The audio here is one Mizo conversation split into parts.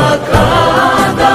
Supakada.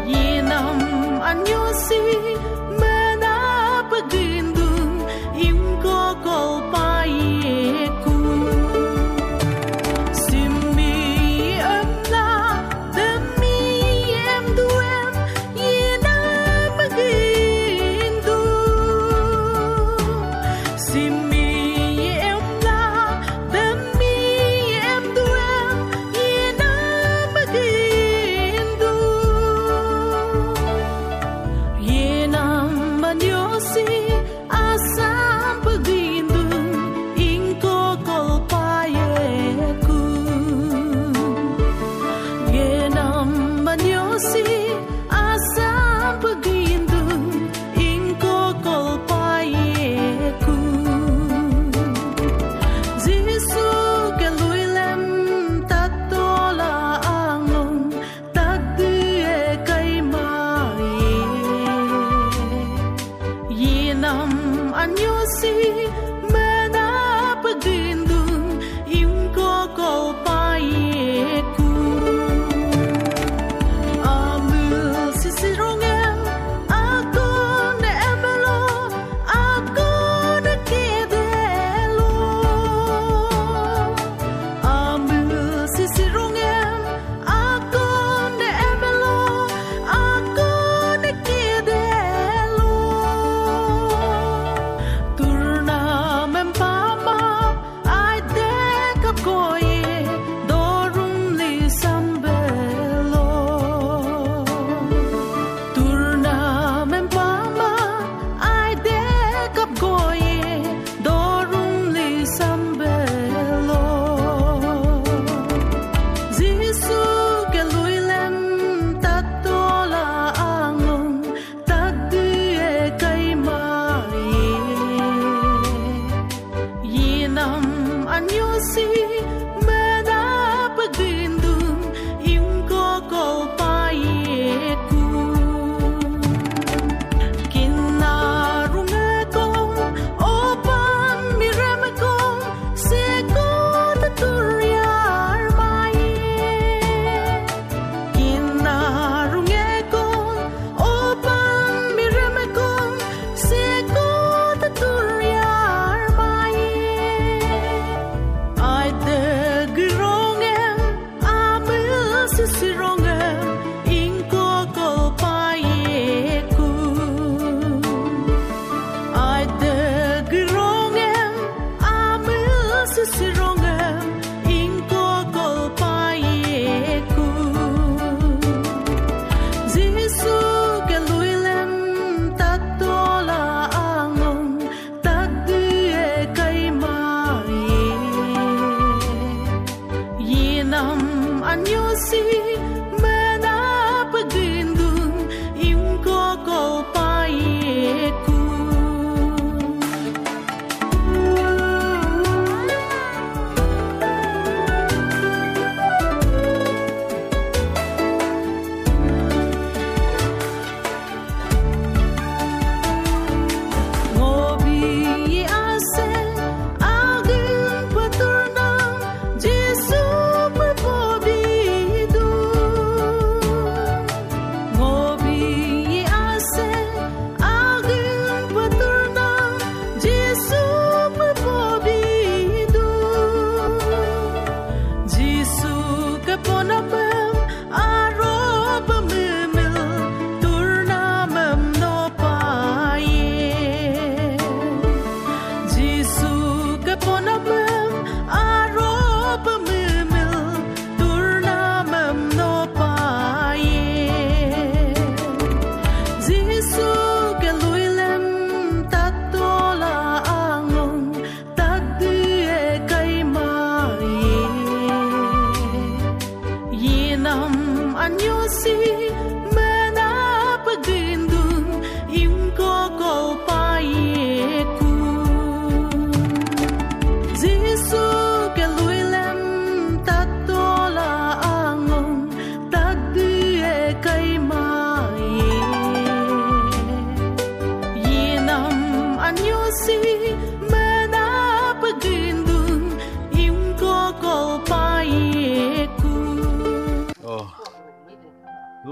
Yinam anyosi.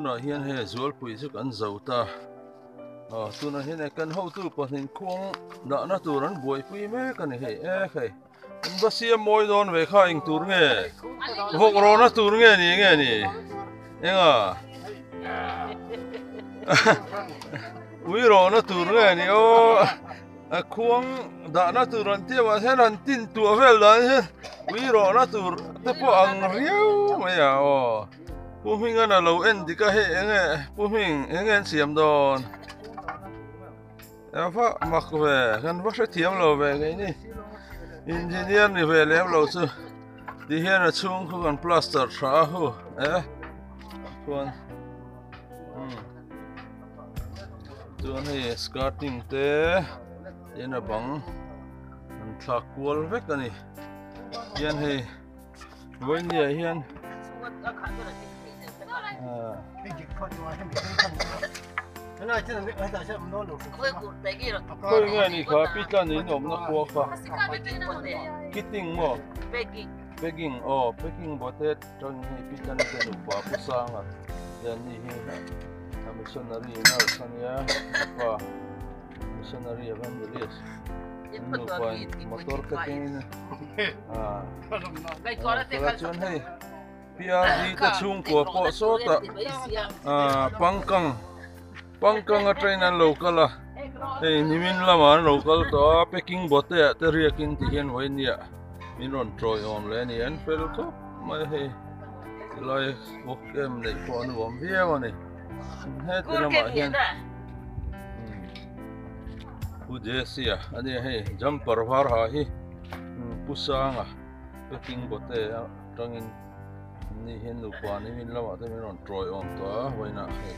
Tunah hian hei zualpui chu kan zo ta aw tunah hian hei kan hotu pahnih khuang dahna tur an buaipui mek a ni hei e hei an va siam mawi dawn ve kha eng tur nge vawk rawhna tur nge ni nge ni enga ui rawhna tur nge ni aw A khuang dahna tur an tia mah hian han tin tuah vel dan hian ui rawhna tur te pawh ang riau mai a aw Pu Hmingan a lo en dik a hei enge Pu Hming enge an siam dawn a va mak ve kan va hrethiam lo ve keini engineer ni ve lem lo chu ti hian a chhung khu kan plaster tha a hu e chuan Chuan hei skirting te tin a bang an thlak kual vek a ni hian hei vawinia hian Khawi nge ni kha Pitlan in awmna khua kha Kiting maw Peking aw Peking bote atangin hei Pitlan te nupa Pu Sanga te an ni hi a missionary nurse ania pa missionary evangelist an nupa in motor te kengin a chuan hei PRD te chhungkua pawh sawtah ah pangkang pangkang atangin an lo kal a hei nimin lamah an lo kal tawh a packing bote ah te riakin ti hian vawinia min rawn tawiawm leh a ni an fel khawp mai hei tilai bawk em neih pawh an nuam viau a ni heti lamah hian Pu Jesse-a a nia hei jumper var ha hi Pu Sanga packing bote a. Tangin ni hian nupa ni min lamah te min rawn tawiawm tawh a vawiinah hei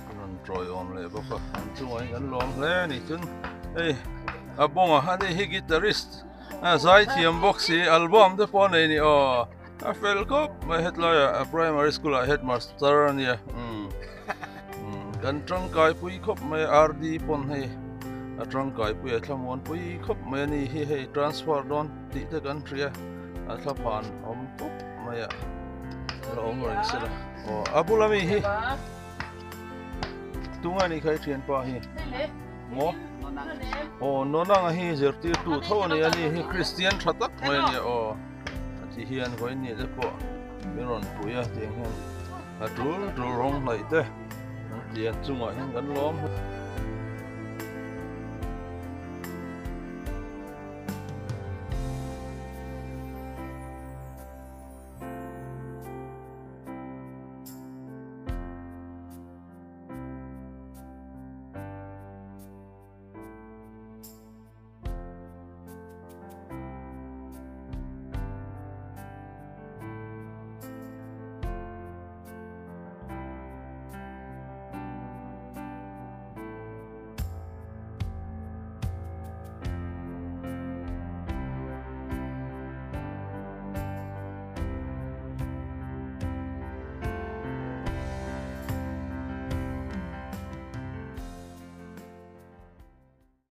min rawn tawiawm leh bawk a an chungah hian kan lawm hle a ni chuan hei a bawngah a ni hi guitarist a zaithiam bawk si album te pawh a nei a ni aw a fel khawp mai hetlaiah a primary school ah headmaster a nia umm kan tangkai pui khawp mai RD pawn hei a tangkai pui a thlamuan pui khawp mai a ni hi hei transfer dawn tih te kan hria. A thlaphan awm tawp mai a la awm reng se la aw a bula mi hi tunga ni khai thianpa hi maw aw nonanga hi zirtirtu tho a ni a ni hi Kristian tha tak mai a ni aw a ti hian vawiin ni te pawh min rawn pui a tiang hian a tul tul rawng hnaih te an ti a chungah hian kan lawm.